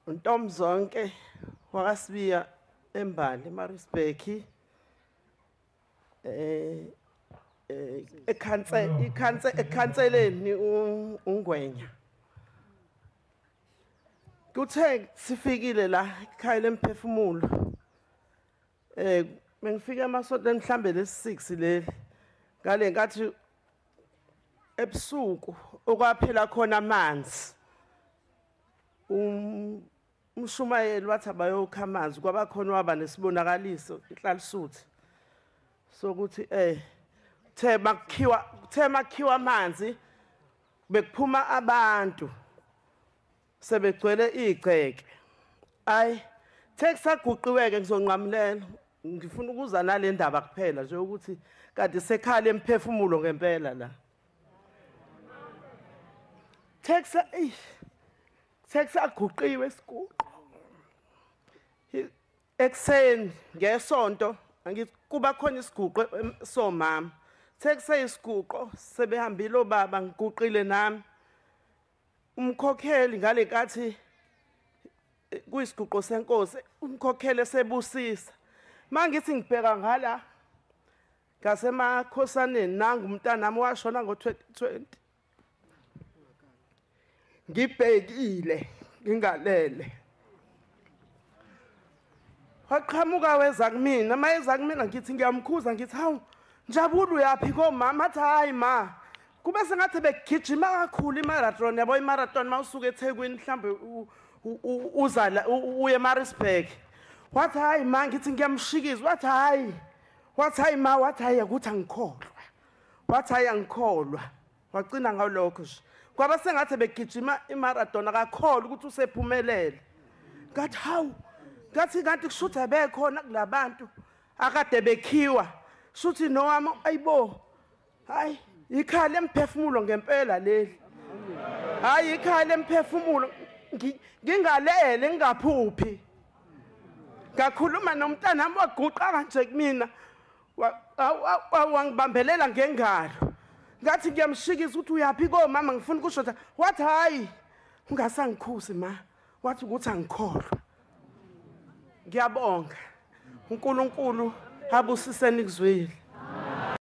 Ntomzonke wakaSibiya eMbali eMaritzburg ekhanseleni uNgwenya. Kuthe sifikile la ekhaya lemphefumulo, bengifika emasontweni mhlambe lesi-6 leli ngale nkathi ebusuku okwaphela khona amanzi. Umshumayeli wathi abayokha amanzi, kwabakhona waba nesibonakaliso inhlalisuthi sokuthi the makhiwa amanzi bekuphuma abantu sebegcwele igceke. Ayi thekusaguqiweke ngizonqamulela, ngifuna ukuza nale ndaba kuphela nje ukuthi kanti sekhala emphefumulo ngempela la. Thekusaguqiwe isiguqo ekuseni ngesonto, angithi kuba khona isiguqo somama. Sekuseyisiguqo sebehambile obaba, ngiguqile nami. Umkhokheli ngale nkathi kuyisiguqo senkosi, umkhokheli esebusisa. Mangithi ngibheka ngala ngasemakhosaneni, nangu umntanami washona ngo-2020. Ngibhekile ngingalele, waqhamuka weza kumina. Mayeza kumina ngithi ngiyamkhuza, ngithi hawu Njabulo uyaphi komama? Athi hayi ma, kube sengathi begijima kakhulu imarathon. Yabo imarathon mawusuka eThekwini mhlambe uza uye eMaritzburg. Wathi hayi ma, ngithi ngiyamshikiza. Wathi hayi, wathi hayi ma, wathi hayi ukuthi angikholwa, wathi hayi angikholwa. Wagcina ngalokho nje, kwaba sengathi begijima imarathon, akakholwa ukuthi usephumelele. Ngathi hawu, ngathi kanti kushutha bekhona kulabantu akade bekhiwa, shuthi nowami ayibo, hayi ikhaya lemphefumulo ngempela leli, hayi ikhaya lemphefumulo. Ngingalele ngingaphuphi, ngakhuluma nomntanami waguqa kanje kumina, wangibambelela ngengalo. Ngathi ngiyamshikisa ukuthi uyaphi komama, ngifuna ukusho. Wathi hayi ungasangikhusi ma, wathi ukuthi angikholwa. Ngiyabonga uNkulunkulu abusiseni kuzwile.